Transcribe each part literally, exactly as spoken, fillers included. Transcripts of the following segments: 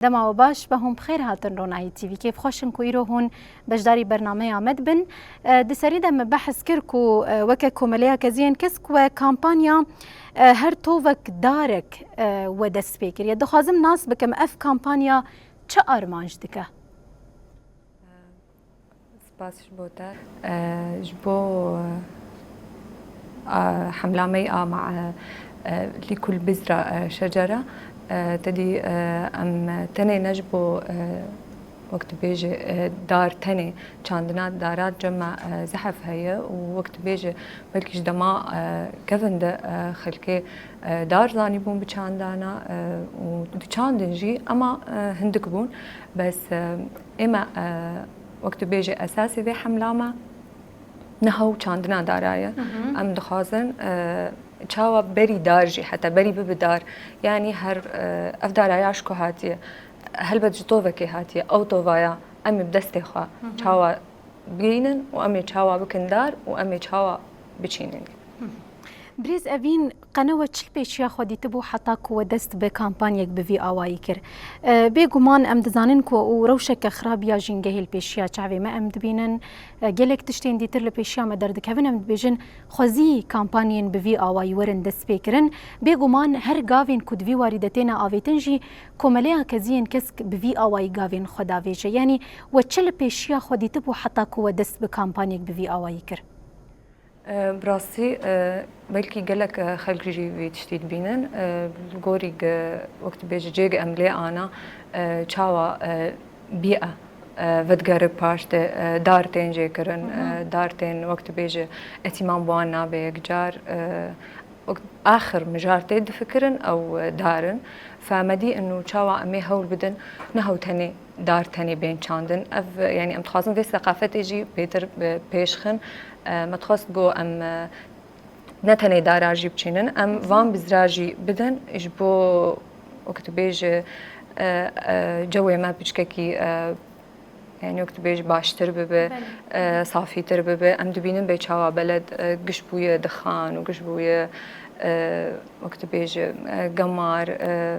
Dema we baş, be hûn bi xêr hatin Ronahî T V. Kêfxweş in ku îro hûn beşdarî bernameya me dibin. E, di serî de me behs kir ku, e, weke Komeleya Keziyên Kesk we kampanya, e, Her tovek darek, e, we dest pê kiriye. Dixwazim nas bikim, ev kampanya çi armanc dike? Spas ji bo te. E, ji bo, e, a, hemlamey a ma, e, e, lîkul bizra, e, şecera, e, tedî, e, em tenê ne ji bo, e, wek dibêje, e, dar tenê, çandina dara cem me, e, zehf heye û wek dibêje belkî ji dema, e, kevin de, e, xelkê, e, dar zanîbûn bi çandana, e, û diçandin jî, ema, e, hindik bûn. Bes, e, ême, e, wek tu bêjî esasê vê hemla me niha û çandina dara ye. Hı hı. Em dixwazin, e, çawa berî dar jî, heta berî bibe dar. Yanî her, e, ev daraya ji ku hatiye? Helbet ji tovekê hatiye. Ew tovaya em ê bi destê xwe Hı hı. çawa bigihînin û em ê çawa bikin dar û em ê çawa biçînin? Hı. Birêz Evîn, qene we çi li pêşiya xwe dîtibû heta ku we dest bi kampanyek bi vî awayî kir? E, bêguman em dizanin ku û rewşeke xirab ya jîngehê li pêşiya çavê me em dibînin. E, gelek tiştên dîtir li pêşiya me derdikevin, em dibêjin xwezî kampanyên bi vî awayî werin destpêkirin. Bêguman her gavên ku di vî warî de têne avêtin jî Komeleya Keziyên Kesk bi vî awayî gavên xwe davêje. Yanî we çi li pêşiya xwe dîtibû heta ku we dest bi kampanyek bi vî awayî kir? E, bi rastî, e, belkî gelek, e, xelk jî vî tiştî dibînin. E, li gorî ge, wek tu bêjî cêg em lê ana, e, çawa, e, bîye, e, vedigere paş de, e, dar tên jêkirin, Hı hı. e, dar tên, wek tu bêjî, etîman bi wan nabe yekcar, e, wek axir mijar tê difikirin ew, e, dar in. Fe me dî inu çawa em ê hewl bidin, ne hew tenê dar tenê bên çandin. Ev, e, yanî em dixwazin vê seqafetê jî bêtir, e, pêş xin. E, me dixwest ku em, e, ne tenê dara jî biçînin, em Hı hı. van bizra jî bidin ji bo, wek tu bêjî, e, e, cewê me piçkekî, e, yanî wek tu bêjî baştir bibe, Belê. e, safîtir bibe. Em dibînin bê çawa beled, e, giş bûye dixan û giş bûye, e, wek tu bêjî, e, gemar, e,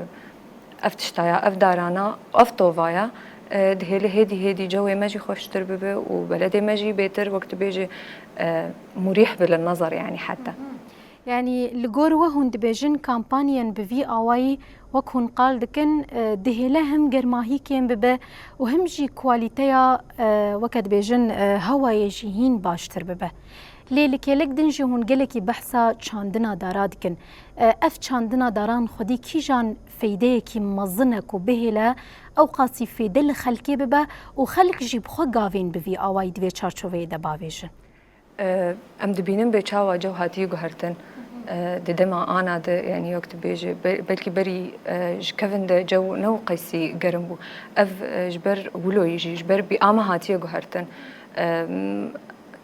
ev tiştaya, ev darana, ev tovaya, e, dihêle hêdî hêdî cewê me jî xweştir bibe û beledê me jî bêtir, wek tu bêjî, e, murîh bi li nezar, yanî heta. Hı hı. Yanî li gor we hûn dibêjin kampanyên bi vî awayî wek hûn qal dikin, e, dihêle him germahî kêm bibe û him jî kwalîteya, e, weke dibêjin, e, hewayê jî hîn baştir bibe. Lê li kêlek din jî hûn gelekî behsa çandina dara dikin. E, ev çandina daran xwedî kîjan feydeyekî mezin e ku bihêle ew qasî fêde li xelkê bibe û xelk jî bi xwe gavên bi vî awayî di vê çarçoveyê de bavêjin? E, em dibînin bê çawa cew hatiye guhertin. E, di dema ana de, yanî wek tu bêjî, be-, belkî berî, e, ji kevin de cew ne wqeysî germ bû. Ev, e, ji ber wiloyî jî, ji ber bîa me hatiye guhertin. E, m,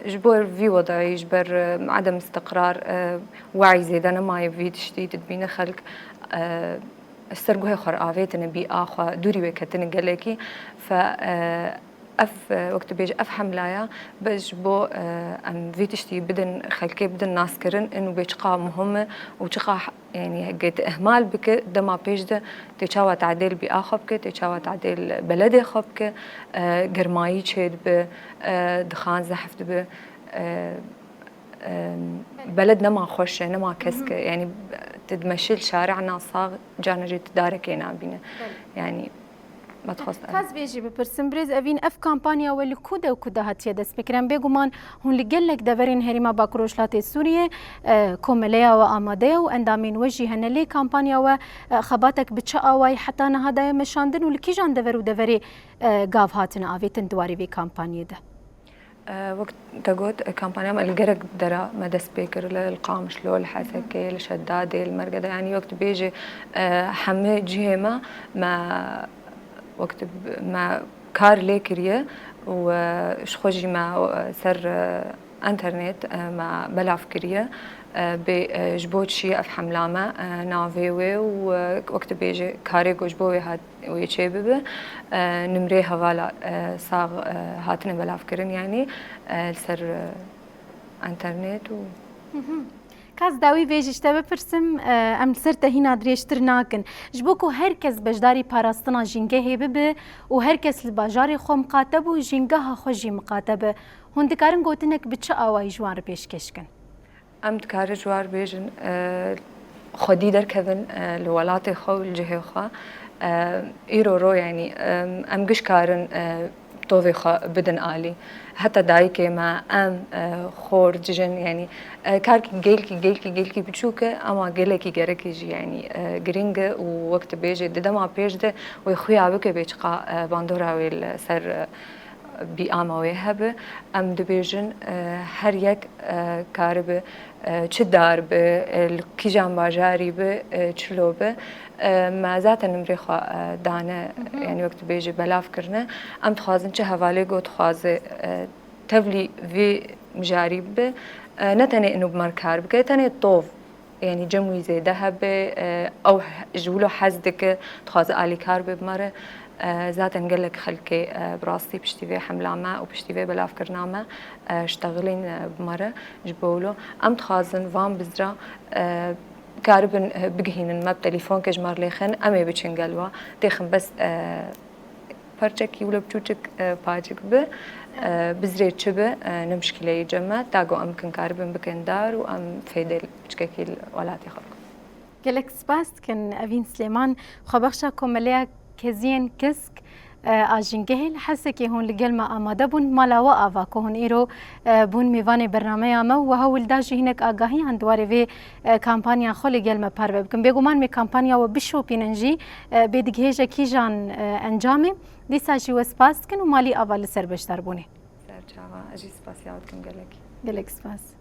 ji bo vî wedayî, ji ber, e, edem istiqrar, e, we'î zêde nemaye vî tiştî, tu dibîne xelk, e, ser guhê xwe re avêtine, bîa xwe dûrî wê ketine gelekî. Fe, e, ev, e, wek tu bêjî, ev hemlaya be ji bo, e, em vî tiştî bidin xelkê, bidin naskirin, inu bê çiqa muhim e û çiqa, yanî heke tu ihmal bike, dema pêş de tê çawa tadêl bîa xwe bike, tê çawa tadêl beledê xwe bike, e, germayî çêdibe, e, dixan zehf dibe, e, e, beled nema xweş e, nema kesk e. Hı hı. Yanî tu dimeşî li şarê na sax, carna jî tu darekê nabîne. Belê. Yanî me dixwest. Ka ez vê jî bipirsim, Birêz Evîn, ev kampanya we li ku de û ku de hatiye destpêkirin? Bêguman hûn li gelek deverên Herêma Bakur Rojhilatê Sûriyê, e, komeleya we amade ye û endamên we jî hene. Lê kampanya we, e, xebatek bi çi awayî heta niha daye meşandin û li kîjan dever û deverê, e, gav hatine avêtin di warê vê kampanyê de? E, wek te got, e, kampanya me li gelek dera me dest pê kir, li, li Qamişlo, li Hesekê, li Şedadê, li Mergedê, yanî wek tu bêjî, e, hemî cihê me, me, wek tu, me kar lê kiriye û, e, ji xwe jî me, e, ser, e, enternet, e, me belav kiriye. E, bê, e, ji bo çi ev hemla me, e, navê wê û, e, wek tu bêjî karê ku ji bo wê hat, wê çê bibe. E, nimrê hevala, e, sax, e, hatine belavkirin, yanî, e, li ser, e, enternet û Hı hı. Ka ez dawî vê jî ji te bipirsim, e, em li ser te hîna dirêjtir nakin. Ji bo ku her kes beşdarî parastina jîngehê bibe û her kes li bajarê xwe miqate bû, jîngeha xwe jî miqate be. Hûn dikarin gotinek bi çi awayî ji wan re pêşkêş kin? Em dikarin ji wan re bêjin, e, xwedî derkevin, e, li welatê xwe û li cihê xwe. E, îro ro, yanî, e, em giş karin, e, tovê xwe bidin alî. Heta dayikê me, em, e, xor, cicin, yanî, e, karkî gelkî, gelkî, gelkî biçûk e, ama gelekî gerekî jî, yanî, e, girîng e û wek tu bêjê di dema pêş de wê xuya bike bê çiqa, e, bandora wê li ser, e, bîama wê hebe. Em dibêjin, e, her yek, e, karibe, e, çi dar be, e, li kîjan bajarî be, e, çilo be, e, me zaten nimrê xwe, e, dane, Hı hı. yanî wek tu bêjî belav kirine. Em dixwazin çi hevalê got dixwaze, e, tevlî vê mijarî bibe, e, ne tenê ino bi me re kar bike, tenê tov, yanî cem wî zêde hebe, e, ew he-, ji wilo hez dike, dixwaze alîkar be bi me re. E, zaten gelek xelkê, e, bi rastî piştî vê hemla me û piştî vê belavkirina me, e, ştexilîn, e, bi me re. Ji bo wilo em dixwazin van bizra, e, karibin, e, bigihînin me, bi telîfonke ji me re lêxin, em ê biçin gel wa. Têxin bes, e, parçekî wilo biçûçik, e, pacik bi, e, bizrê çi bi, e, ne mişkîleyî cem me. Ta ku em bikin karibin bikin dar û em fêdê li piçkekî li welatê xwe bikin. Gelek spas dikin Evîn Silêman, xwebexşa Komeleya Keziyên Kesk, e, a Jîngehê li Hesekê hûn li gel me amade bûn. Mala we ava ku hûn îro, e, bûn mêvanê bernameya me û we hewl da jî hinek agahiyan di warê vê, e, kampanya xwe li gel me parve bikin. Bêguman me kampanya we bişopînin jî, e, bê digihêje kîjan, e, encamê. Dîsa jî we spas dikin û malî ava li ser beşdarbûnê. Ser çava, ez jî spasiya we dikim gelekî. Gelek spas.